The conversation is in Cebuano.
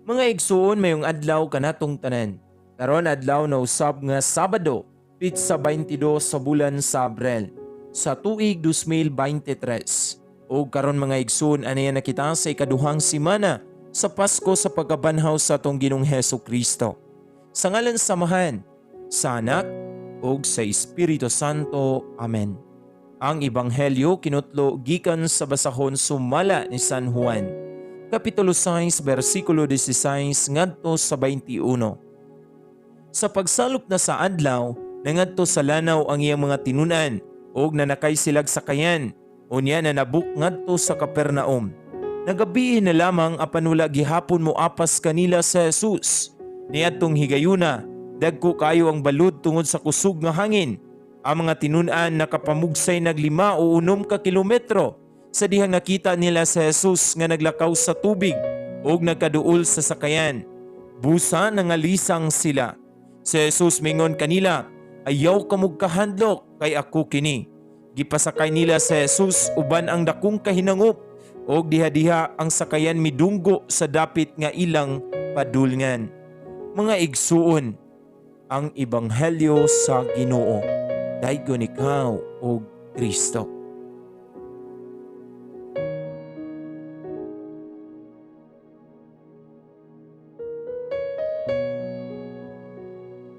Mga igsuon, mayong adlaw kanatong tanan. Karon adlaw na usab nga Sabado, pitsa 22 sa bulan sa Abril sa tuig 2023. O karon, mga igsuon, anaya na kita sa ikaduhang simana sa Pasko sa pagkabanhaw sa atong Ginoong Heso Kristo. Sa ngalan sa Amahan, sa Anak, ug sa Espiritu Santo. Amen. Ang Ebanghelyo kinutlo gikan sa basahon sumala ni San Juan. Kapitulo 6, versikulo 16 ngadto sa 21. Sa pagsalop na sa adlaw, nangadto sa lanaw ang iyang mga tinunan ug nanakay silag sakayan. Unya nanabok ngadto sa Capernaum. Nagabii na lamang apan wala gihapon moapas kanila sa Jesus. Niadtong higayuna, dagko kayo ang balud tungod sa kusog nga hangin. Ang mga tinun-an nakapamugsay nag 5 o 6 ka kilometro sa dihang nakita nila sa Jesus nga naglakaw sa tubig ug nagkaduol sa sakayan. Busa nangalisang sila. Si Jesus mingon kanila, "Ayaw kamog kahandlok kay ako kini." Gipasakay nila sa Jesus uban ang dakong kahinangop ug diha-diha ang sakayan midunggo sa dapit nga ilang padulngan. Mga igsuon, ang ebanghelyo sa Ginoo. Daygon ikaw, o Kristo.